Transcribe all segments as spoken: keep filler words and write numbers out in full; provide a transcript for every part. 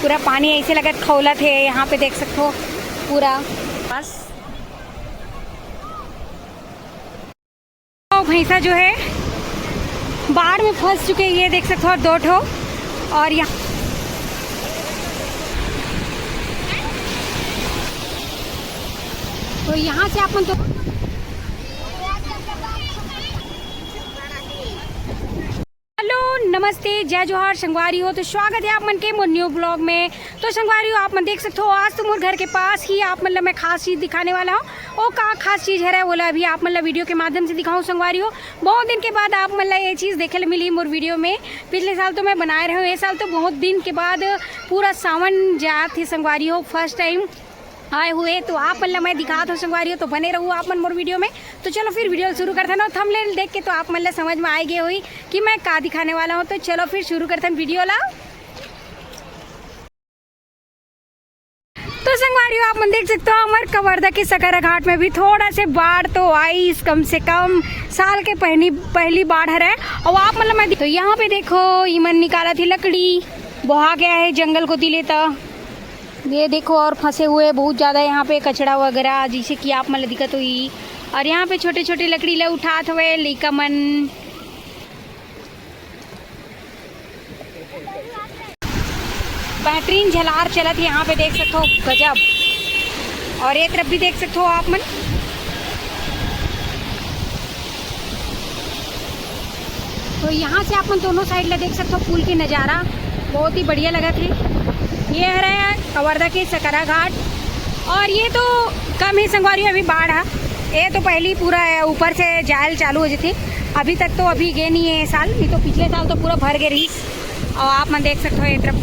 पूरा पानी ऐसे लगत खौलत हे, यहाँ पे देख सकथो पूरा। बस, और भैंसा जो है बाढ़ में फंस चुके हैं, ये देख सकथो, और दो ठो। और यहाँ, तो यहाँ से आप मन तो हेलो, नमस्ते, जय जोहार संगवारी हो। तो स्वागत है आप मन के मोर न्यू ब्लॉग में। तो संगवारी हो, आप मन देख सकते हो, आज तो मोर घर के पास ही आप मन ला मैं खास चीज दिखाने वाला हूँ। ओ का खास चीज हरे, ओला अभी आप मन ला वीडियो के माध्यम से दिखाऊँ संगवारी हो। बहुत दिन के बाद आप मन ला ये चीज देखे ला मिली मोर वीडियो में। पिछले साल तो मैं बनाए रहे हूँ, ये साल तो बहुत दिन के बाद पूरा सावन जात हे संगवारी हो, फर्स्ट टाइम आए हुए, तो आप मन ला मैं दिखात हूँ संगवारी हो, तो बने रहू आप मन मोर वीडियो में। तो चलो फिर वीडियो शुरू करथन, और थंबनेल देख के तो आप मन ला समझ में आए गए होही कि मैं का दिखाने वाला हूँ। तो चलो फिर शुरू करथन वीडियो ला। तो संगवारी हो, आप मन देख सकते हो, हमर कवर्धा के सकरा घाट में भी थोड़ा से बाढ़ तो आइस, कम से कम साल के पहली, पहली बाढ़ हरे। और आप मन ला मैं, तो यहाँ पे देखो, इमन निकालत हे लकड़ी, बोहा गया है जंगल कोती ले त। ये देखो, और फंसे हुए बहुत ज्यादा यहाँ पे कचड़ा वगैरह, जैसे कि आप मन ला दिखत होही। और यहाँ पे छोटे छोटे लकड़ी ला उठात हवे लइका मन। बेहतरीन झलार चलत हे, यहाँ पे देख सकते हो, गजब। और ये तरफ भी देख सकते हो आप मन। तो यहाँ से आप मन दोनों साइड ला देख सकते हो पुल के नज़ारा, बहुत ही बढ़िया लगत हे। ये हरे कवर्धा के सकरा घाट, और ये तो कम ही संगवारी हो, अभी बाढ़ है। ये तो पहली पूरा ऊपर से जायल चालू हो जाती, अभी तक तो अभी गे नहीं है ये साल, नहीं तो पिछले साल तो पूरा भर गे रहीस। और आप मन देख सकते हो ये तरफ,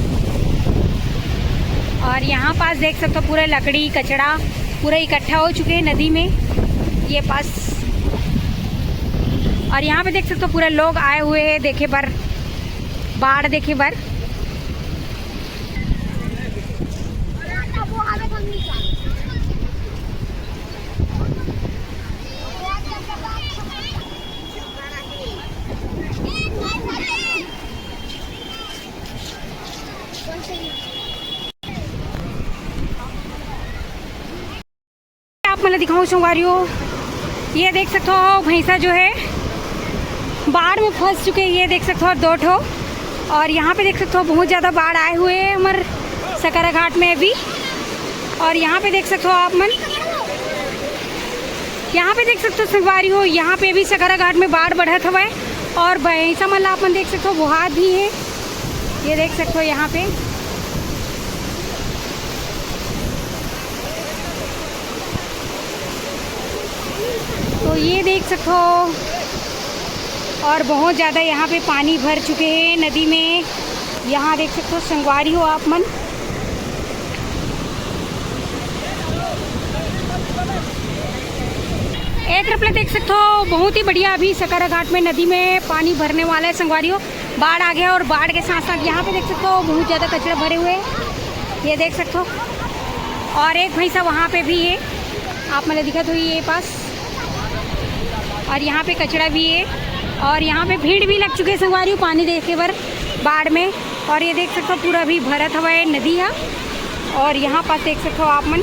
और यहाँ पास देख सकते हो पूरा लकड़ी कचड़ा पूरा इकट्ठा हो चुके हैं नदी में। ये पास, और यहाँ पे देख सकते हो पूरा लोग आए हुए हैं देखे बर, बाढ़ देखे बर। आप मन ला दिखाऊं संगवारी हो, ये देख सकते हो भैंसा जो है बाढ़ में फंस चुके हैं, ये देख सकते हो दो ठो। और यहाँ पे देख सकते हो बहुत ज़्यादा बाढ़ आए हुए हैं हमर सकरा घाट में अभी। और यहाँ पे देख सकते हो आप मन, यहाँ पे देख सकते हो संगवारी हो, यहाँ पे भी सकरा घाट में बाढ़ बढ़त हवय। और भैंसा मन ला आप मन देख सकते हो बोहात भी है, ये देख सकते हो यहाँ पे। तो ये देख सकते हो, और बहुत ज़्यादा यहाँ पे पानी भर चुके हैं नदी में। यहाँ देख सकते हो संगवारी हो आप मन, एक तरफ ले देख सकते हो बहुत ही बढ़िया अभी सकरा घाट में नदी में पानी भरने वाला है संगवारी हो। बाढ़ आ गया और बाढ़ के साथ साथ यहाँ पे देख सकते हो बहुत ज़्यादा कचरा भरे हुए हैं, ये देख सकते हो। और एक भैंसा वहाँ पे भी है, आप मन ला दिखत होही ये पास, और यहाँ पे कचरा भी है और यहाँ पे भीड़ भी लग चुके हैं संगवारी हो पानी देखे बर बाढ़ में। और ये देख सकते हो पूरा भी भरत हवय नदी है। और यहाँ पास देख सकते हो आप मन,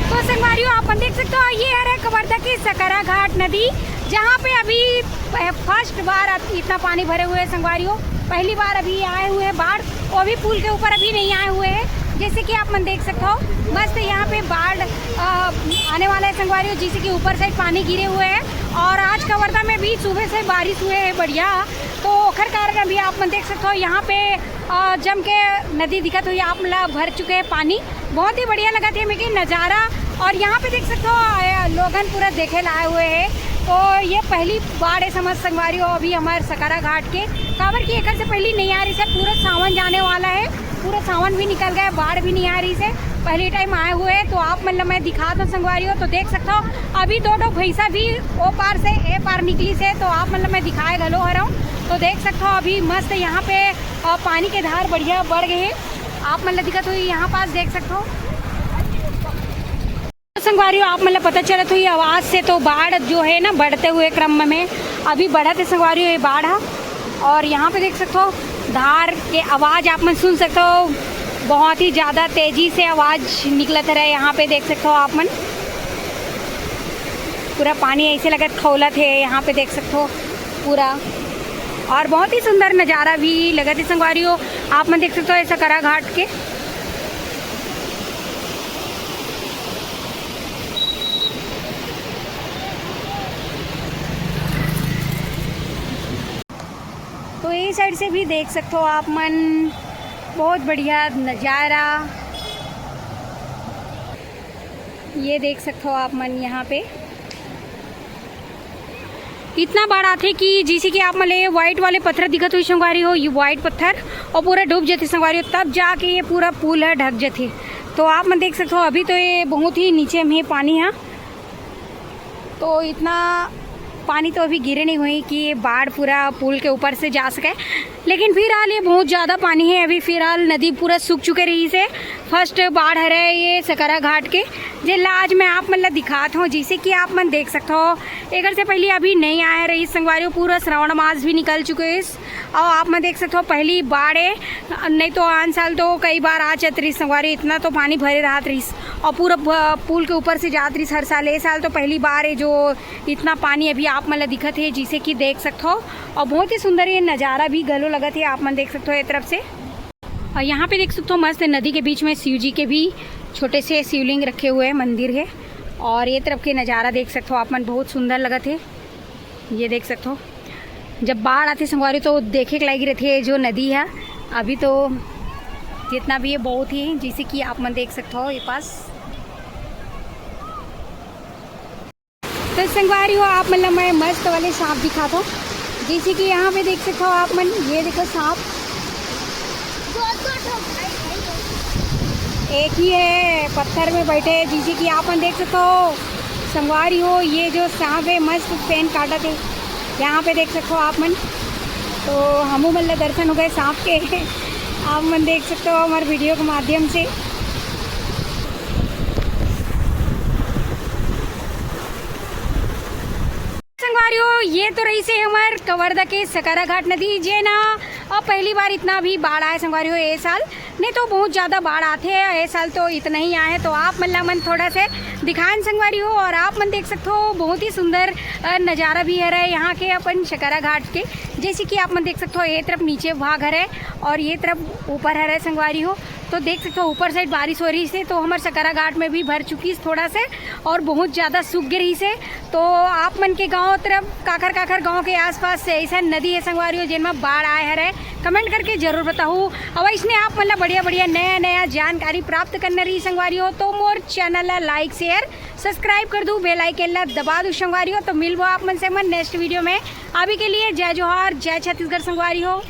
तो संगवारी हो आप मन देख सकते हो ये हरे कवर्धा की सकरा घाट नदी, जहाँ पे अभी फर्स्ट बार इतना पानी भरे हुए हैं संगवारी हो। पहली बार अभी आए हुए हैं बाढ़, वो भी पुल के ऊपर अभी नहीं आए हुए हैं। जैसे कि आप मन देख सकते हो मस्त यहाँ पे बाढ़ अ, आने वाला है संगवारी हो, जैसे कि ऊपर साइड पानी गिरे हुए हैं। और आज कवर्धा में भी सुबह से बारिश हुए है बढ़िया, तो ओखर कारण अभी आप मन देख सकते हो यहाँ पे अ, जम के नदी दिखत होही आप मन ला भर चुके हैं पानी। बहुत ही बढ़िया लगत हे मेके नज़ारा। और यहाँ पे देख सकते हो अ, लोगन पूरा देखे ला आए हुए हैं। तो ये पहली बाढ़ है समझ संगवारी हो अभी हमारे सकरा घाट के, काबर कि एकर से पहली नहीं आ रही से, पूरा सावन जाने वाला है, पूरा सावन भी निकल गया, बाढ़ भी नहीं आ रही से, पहली टाइम आए हुए हैं। तो आप मन ला मैं दिखा दो संगवारी हो, तो देख सकते हो अभी दो ठो भैंसा भी ओ पार से ए पार निकली से, तो आप मन ला मैं दिखाए घलो हरऊँ। तो देख सकते हो अभी मस्त यहाँ पे अ, पानी के धार बढ़िया बढ़ गए हैं। आप मन ला दिखत होही यहाँ पास देख सकते हो। संगवारी हो, आप मन ला पता चलत होही आवाज से, तो बाढ़ जो है ना, बढ़ते हुए क्रम में अभी बढ़त हे संगवारी हो, ये बाढ़ ह। और यहाँ पे देख सकते हो, धार के आवाज आप मन सुन सकते हो, बहुत ही ज्यादा तेजी से आवाज निकलत रहे। यहाँ पे देख सकते हो आप मन, पूरा पानी ऐसे लगत खौलत है। यहाँ पे देख सकते हो पूरा, और बहुत ही सुंदर नजारा भी लगत है संगवारी हो। आप मन देख सकते हो ऐसा करा घाट के। तो ये साइड से भी देख सकते हो आप मन, बहुत बढ़िया नज़ारा। ये देख सकते हो आप मन, यहाँ पे इतना बाढ़ आथे कि जैसे कि आप मन ले व्हाइट वाले पत्थर दिखत होही संगवारी हो, ये व्हाइट पत्थर, और पूरा डूब जाथे संगवारी हो, तब जाके ये पूरा पुल ह ढक जाथे। तो आप मन देख सकते हो, अभी तो ये बहुत ही नीचे में पानी है, तो इतना पानी तो अभी गिरे नहीं हुई कि ये बाढ़ पूरा पुल के ऊपर से जा सके। लेकिन फिलहाल ये बहुत ज़्यादा पानी है। अभी फिलहाल नदी पूरा सूख चुके रहिसे। फर्स्ट बाढ़ हरे ये सकरा घाट के, जेला आज मैं आप मन ला दिखात हूँ। जैसे कि आप मन देख सकते हो, एकर से पहले अभी नहीं आए रहिस संगवारी हो, पूरा श्रावण मास भी निकल चुके हे। और आप मन देख सकते हो, पहली बाढ़ है, नहीं तो आन साल तो कई बार आ जात रहिस संगवारी, इतना तो पानी भरे रहत रहिस। और पूरा ब-, पुल के ऊपर से जात रहिस हर साल। ए साल तो पहली बार है जो इतना पानी अभी आप मन ला दिखत है, जिसे कि देख सकते हो। और बहुत ही सुंदर ये नज़ारा भी घलो लगत है, आप मन देख सकते हो ये तरफ से। और यहाँ पे देख सकते हो, मस्त नदी के बीच में शिव जी के भी छोटे से शिवलिंग रखे हुए हैं, मंदिर है। और ये तरफ के नज़ारा देख सकते हो आप मन, बहुत सुंदर लगत है। ये देख सकते हो, जब बाढ़ आथे संगवारी, तो देखे के लायक रहथे जो नदी है। अभी तो जितना भी है, बहुत ही, जैसे कि आप मन देख सकते हो ये पास। तो संगवारी हो, आप मन ला मैं मस्त वाले सांप दिखात हूँ। जैसे कि यहाँ पे देख सकते हो आप मन, ये देखो सांप, एक ही है पत्थर में बैठे, जैसे कि आप मन देख सकते हो। संगवारी हो, ये जो सांप है, मस्त पेन काटत है। यहाँ पे देख सकते हो आप मन, तो हमू मन ला दर्शन हो गए सांप के। आप मन देख सकते हो हमारे वीडियो के माध्यम से। संगवारी हो, ये तो रहिसे हमर कवर्धा के सकरा घाट नदी, जेन ह अब पहली बार इतना भी बाढ़ आए संगवारी हो ए साल, नहीं तो बहुत ज़्यादा बाढ़ आथे। ए साल तो इतना ही आए, तो आप मन ला मन थोड़ा से दिखाएन संगवारी हो। और आप मन देख सकते हो, बहुत ही सुंदर, अ, नज़ारा भी हरे यहाँ के अपन सकरा घाट के। जैसे कि आप मन देख सकते हो, ये तरफ नीचे भाग हरे और ये तरफ ऊपर हरे संगवारी हो। तो देख सकते हो, ऊपर साइड बारिश हो रहिसे, तो हमर सकरा घाट में भी भर चुकिस थोड़ा से, और बहुत ज़्यादा सूख गे रहिसे। तो आप मन के गांव तरफ, काखर काखर गांव के आसपास से ऐसा नदी है संगवारी हो, जेन में बाढ़ आए हरे, कमेंट करके जरूर बताहू। और इसने आप मन ला बढ़िया बढ़िया नया नया जानकारी प्राप्त करना रही संगवारी हो, तो मोर चैनल ला लाइक, शेयर, सब्सक्राइब कर दू, बेल आइकन ला दबा दू संगवारी हो। तो मिलबो आप मन से मन नेक्स्ट वीडियो में। अभी के लिए जय जोहार, जय छत्तीसगढ़ संगवारी हो।